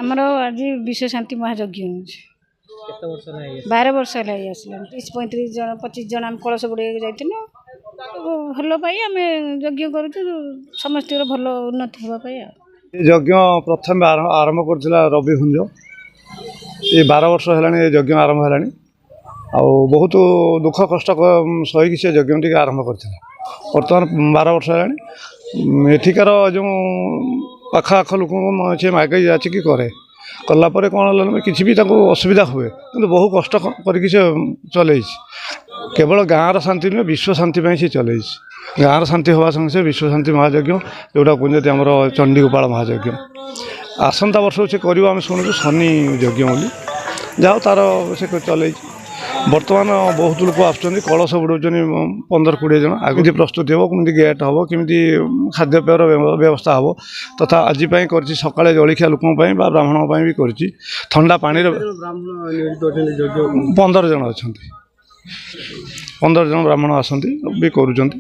ଆମର ଆଜି ବିଶ୍ୱଶାନ୍ତି ମହାଯଜ୍ଞ ହେଉଛି। କେତେ ବର୍ଷ ହେଲା ହେଇ 12 ବର୍ଷ ହେଲା ହେଇ ଆସିଲାଣି। 30 35 ଜଣ, 25 ଜଣ ଆମେ କଳସ ବୁଡ଼େଇବାକୁ ଯାଇଥିଲୁ। ଭଲ ପାଇଁ ଆମେ ଯଜ୍ଞ କରୁଛୁ, ସମସ୍ତଙ୍କର ଭଲ ଉନ୍ନତି ହେବା ପାଇଁ। ଆଉ ଏ ଯଜ୍ଞ ପ୍ରଥମେ ଆରମ୍ଭ କରିଥିଲା ରବି ଭଞ୍ଜ। ଏ 12 ବର୍ଷ ହେଲାଣି ଏ ଯଜ୍ଞ ଆରମ୍ଭ ହେଲାଣି, ଆଉ ବହୁତ ଦୁଃଖ କଷ୍ଟ ସହିକି ସେ ଯଜ୍ଞ ଟିକେ ଆରମ୍ଭ କରିଥିଲା। ବର୍ତ୍ତମାନ 12 ବର୍ଷ ହେଲାଣି। ଏଠିକାର ଯେଉଁ ପାଖ ଆଖ ଲୋକଙ୍କୁ ସେ ମାଗି ଯାଚିକି କରେ। କଲା ପରେ କ'ଣ ହେଲା ନା, କିଛି ବି ତାଙ୍କୁ ଅସୁବିଧା ହୁଏ, କିନ୍ତୁ ବହୁ କଷ୍ଟ କରିକି ସେ ଚଲେଇଛି। କେବଳ ଗାଁର ଶାନ୍ତି ନୁହେଁ, ବିଶ୍ୱ ଶାନ୍ତି ପାଇଁ ସେ ଚଲେଇଛି। ଗାଁର ଶାନ୍ତି ହେବା ସଙ୍ଗେ ସଙ୍ଗେ ବିଶ୍ୱ ଶାନ୍ତି ମହାଯଜ୍ଞ, ଯେଉଁଟା କୁହନ୍ତି ଆମର ଚଣ୍ଡୀଗୋପାଳ ମହାଯଜ୍ଞ, ଆସନ୍ତା ବର୍ଷକୁ ସେ କରିବ। ଆମେ ଶୁଣୁଛୁ ଶନି ଯଜ୍ଞ ବୋଲି। ଯାହା ହଉ ତାର ସେ ଚଲେଇଛି। ବର୍ତ୍ତମାନ ବହୁତ ଲୋକ ଆସୁଛନ୍ତି, କଳସ ବୁଡ଼ାଉଛନ୍ତି 15 20 ଜଣ। ଆଗକୁ ପ୍ରସ୍ତୁତି ହେବ, କେମିତି ଗେଟ୍ ହେବ, କେମିତି ଖାଦ୍ୟପେୟର ବ୍ୟବସ୍ଥା ହେବ, ତଥା ଆଜି ପାଇଁ କରିଛି ସକାଳେ ଜଳଖିଆ ଲୋକଙ୍କ ପାଇଁ ବା ବ୍ରାହ୍ମଣଙ୍କ ପାଇଁ ବି କରିଛି, ଥଣ୍ଡା ପାଣିର। ବ୍ରାହ୍ମଣ ନିୟୋଜିତ ଅଛନ୍ତି ଯଜ୍ଞ? 15 ଜଣ ଅଛନ୍ତି। 15 ଜଣ ବ୍ରାହ୍ମଣ ଆସନ୍ତି ବି କରୁଛନ୍ତି।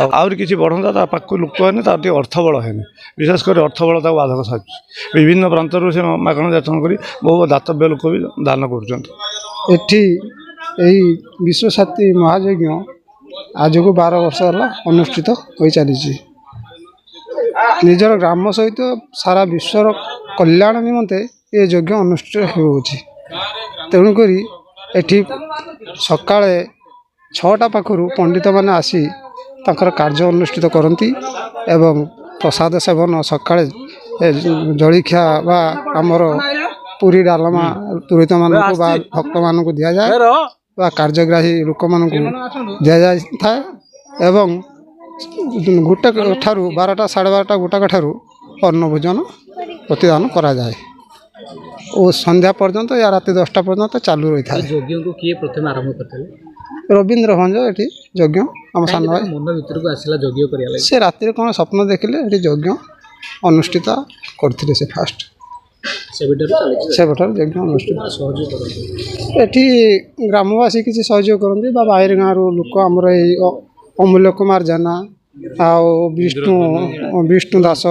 ଆଉ ଆହୁରି କିଛି ବଢ଼ନ୍ତା, ତା ପାଖକୁ ଲୋକ ହେଲେ ତାର ଟିକେ ଅର୍ଥବଳ ହେନି। ବିଶେଷ କରି ଅର୍ଥବଳ ତାକୁ ବାଧକ ସାଜୁଛି। ବିଭିନ୍ନ ପ୍ରାନ୍ତରୁ ସେ ମାଗଣା ଯାଚନା କରି ବହୁ ଦାତବ୍ୟ ଲୋକ ବି ଦାନ କରୁଛନ୍ତି। ଏଠି ଏହି ବିଶ୍ୱଶାନ୍ତି ମହାଯଜ୍ଞ ଆଜକୁ 12 ବର୍ଷ ହେଲା ଅନୁଷ୍ଠିତ ହୋଇ ଚାଲିଛି। ନିଜର ଗ୍ରାମ ସହିତ ସାରା ବିଶ୍ୱର କଲ୍ୟାଣ ନିମନ୍ତେ ଏ ଯଜ୍ଞ ଅନୁଷ୍ଠିତ ହେଉଅଛି। ତେଣୁକରି ଏଠି ସକାଳେ 6ଟା ପାଖରୁ ପଣ୍ଡିତମାନେ ଆସି ତାଙ୍କର କାର୍ଯ୍ୟ ଅନୁଷ୍ଠିତ କରନ୍ତି ଏବଂ ପ୍ରସାଦ ସେବନ, ସକାଳେ ଜଳଖିଆ ବା ଆମର ପୁରୀ ଡାଲମା ପୁରୋହିତମାନଙ୍କୁ ବା ଭକ୍ତମାନଙ୍କୁ ଦିଆଯାଏ ବା କାର୍ଯ୍ୟଗ୍ରାହୀ ଲୋକମାନଙ୍କୁ ଦିଆଯାଇଥାଏ ଏବଂ ଗୋଟାକ ଠାରୁ 12ଟା, 12:30, ଗୋଟାକ ଠାରୁ ଅନ୍ନଭୋଜନ ପ୍ରତିଦାନ କରାଯାଏ ଓ ସନ୍ଧ୍ୟା ପର୍ଯ୍ୟନ୍ତ ୟା ରାତି 10ଟା ପର୍ଯ୍ୟନ୍ତ ଚାଲୁ ରହିଥାଏ। ଯଜ୍ଞକୁ କିଏ ପ୍ରଥମେ ଆରମ୍ଭ କରିଥିଲେ? ରବୀନ୍ଦ୍ର ଭଞ୍ଜ। ଏଠି ଯଜ୍ଞ ଆମ ସାନ ଭାଇ। ମନ ଭିତରକୁ ଆସିଲା ଯଜ୍ଞ କରିବା ଲାଗି? ସେ ରାତିରେ କ'ଣ ସ୍ୱପ୍ନ ଦେଖିଲେ, ଏଠି ଯଜ୍ଞ ଅନୁଷ୍ଠିତ କରିଥିଲେ ସେ ଫାଷ୍ଟ। ସେବେଠାରୁ ଚାଲିଛି। ସେବେଠାରୁ ଯଜ୍ଞ ଅନୁଷ୍ଠିତ। ସହଯୋଗ କରନ୍ତି? ଏଠି ଗ୍ରାମବାସୀ କିଛି ସହଯୋଗ କରନ୍ତି ବା ବାହିର ଗାଁରୁ ଲୋକ, ଆମର ଏଇ ଅମୂଲ୍ୟ କୁମାର ଜେନା ଆଉ ବିଷ୍ଣୁ ଦାସ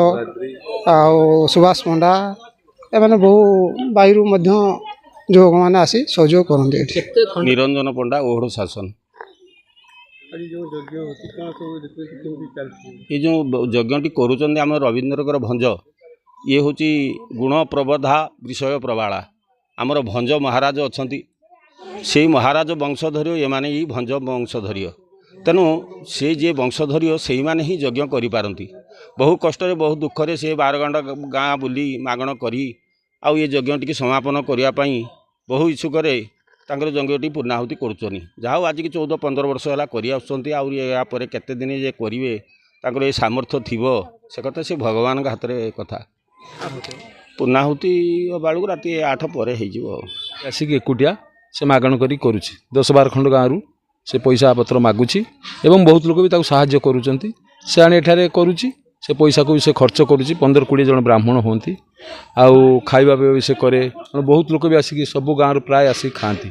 ଆଉ ସୁଭାଷ ପଣ୍ଡା, ଏମାନେ ବହୁ ବାହିରୁ ମଧ୍ୟ ଯୁବକମାନେ ଆସି ସହଯୋଗ କରନ୍ତି ଏଠି। କେତେ ଖଣ୍ଡ? ନିରଞ୍ଜନ ପଣ୍ଡା, ଓହଡ଼ ଶାସନ। ଆଜି ଯେଉଁ ଯଜ୍ଞ ହେଉଛି, କ'ଣ ସବୁ ଦେଖୁଛନ୍ତି, କେମିତି ଚାଲିଛି? ଏ ଯେଉଁ ଯଜ୍ଞଟି କରୁଛନ୍ତି ଆମ ରବୀନ୍ଦ୍ରଙ୍କର ଭଞ୍ଜ, ଇଏ ହେଉଛି ଗୁଣ ପ୍ରବଧା ବିଷୟ ପ୍ରବାଳା। ଆମର ଭଞ୍ଜ ମହାରାଜ ଅଛନ୍ତି, ସେଇ ମହାରାଜ ବଂଶଧରୀୟ ଏମାନେ, ଏଇ ଭଞ୍ଜ ବଂଶଧରୀୟ। ତେଣୁ ସେ ଯିଏ ବଂଶଧରୀୟ, ସେଇମାନେ ହିଁ ଯଜ୍ଞ କରିପାରନ୍ତି। ବହୁ କଷ୍ଟରେ, ବହୁ ଦୁଃଖରେ ସେ ବାରଗଣ୍ଡ ଗାଁ ବୁଲି ମାଗଣ କରି ଆଉ ଏ ଯଜ୍ଞଟିକି ସମାପନ କରିବା ପାଇଁ ବହୁ ଇଚ୍ଛୁକରେ ତାଙ୍କର ଯଜ୍ଞଟି ପୂର୍ଣ୍ଣାହୁତି କରୁଛନ୍ତି। ଯାହା ହଉ, ଆଜିକି 14 15 ବର୍ଷ ହେଲା କରି ଆସୁଛନ୍ତି। ଆହୁରି ଏହା ପରେ କେତେ ଦିନ ଯେ କରିବେ, ତାଙ୍କର ଏ ସାମର୍ଥ୍ୟ ଥିବ, ସେ କଥା ସେ ଭଗବାନଙ୍କ ହାତରେ କଥା। ପୂର୍ଣ୍ଣାହୁତି ବେଳକୁ ରାତି 8 ପରେ ହେଇଯିବ। ଆଉ ଆସିକି ଏକୁଟିଆ ସେ ମାଗଣ କରି କରୁଛି। 10 12 ଖଣ୍ଡ ଗାଁରୁ ସେ ପଇସା ପତ୍ର ମାଗୁଛି ଏବଂ ବହୁତ ଲୋକ ବି ତାକୁ ସାହାଯ୍ୟ କରୁଛନ୍ତି। ସେ ଆଣି ଏଠାରେ କରୁଛି, ସେ ପଇସାକୁ ବି ସେ ଖର୍ଚ୍ଚ କରୁଛି। 15 20 ଜଣ ବ୍ରାହ୍ମଣ ହୁଅନ୍ତି ଆଉ ଖାଇବା ପିଇବା ବି ସେ କରେ। ବହୁତ ଲୋକ ବି ଆସିକି ସବୁ ଗାଁରୁ ପ୍ରାୟ ଆସିକି ଖାଆନ୍ତି।